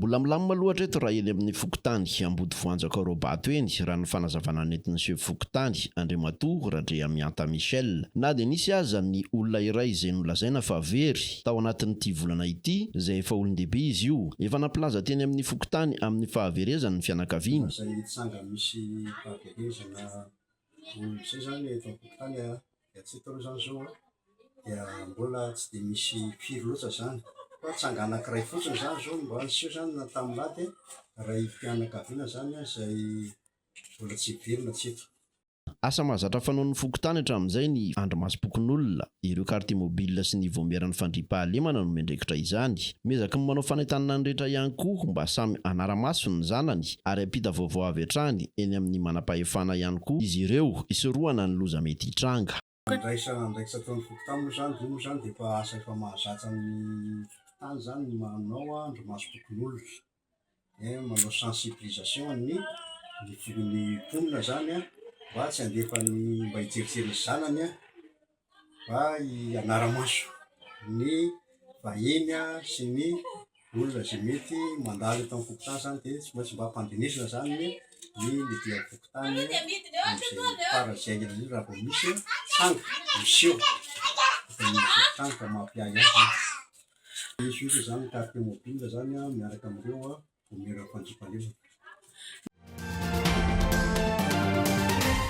Mbola milamina aloha hatreto raha eny amin'ny fokontany Ambodivoanjo Ankaoroabato eny, raha ny fanazavana nentin'ny sefo fokontany, Andriamatoa Randriamihanta Michel. Na dia nisy aza ny olona iray izay nolazaina fa very tao anatin'ity volana ity, izay efa olon-dehibe izy io. Efa nampilaza teny amin'ny fokontany amin'ny fahaverezany ny fianakaviany. Izay tranga misy fahaverezana olona izay izany eto amin'ny fokontany dia tsy hita aloha izany izao dia mbola tsy dia misy firy loatra izany fa tranga anankiray fotsiny izany izao no mba niseho izany na tamin'ny lahy dia raim-pianakaviana izany izay mbola tsy velona tsy eto. Asa mahazatra fanaon'ny fokontany hatramin'izay ny andrimasom-pokonolona, ireo quartier mobile sy ny vaomieran'ny fandriampahalemana no miandraikitra izany. Miezaky ny manao fanentanana ny rehetra ihany koa mba samy hanara-maso ny zanany ary hampita vaovao avy hatrany eny amin'ny manam-pahefana ihany koa izy ireo hisorohana ny loza mety hitranga. Andraisana andraikitra ataon'ny fokontany moa izany, io moa izany dia efa asa efa mahazatra ny fokontany izany ny manao andrimasom-pokonolona. Dia manao sensibilisation ny ny ny mponina zany an, mba tsy handefa ny mba hijerijery ny zanany an, mba hanara-maso ny vahiny an sy ny olona izay mety mandalo eto amin'ny fokontany zany de tsy maintsy mba ampandrenesina zany ny ny lehiben'ny fokontany amin'izay faran'izay haingana indrindra raha vao misy tranga miseho eto amin'ny fokontany ka mampiahiahy zany. Misy ohatra zany ny quartier mobile zany an miaraka amin'ireo vaomieran'ny fandriampahalemana.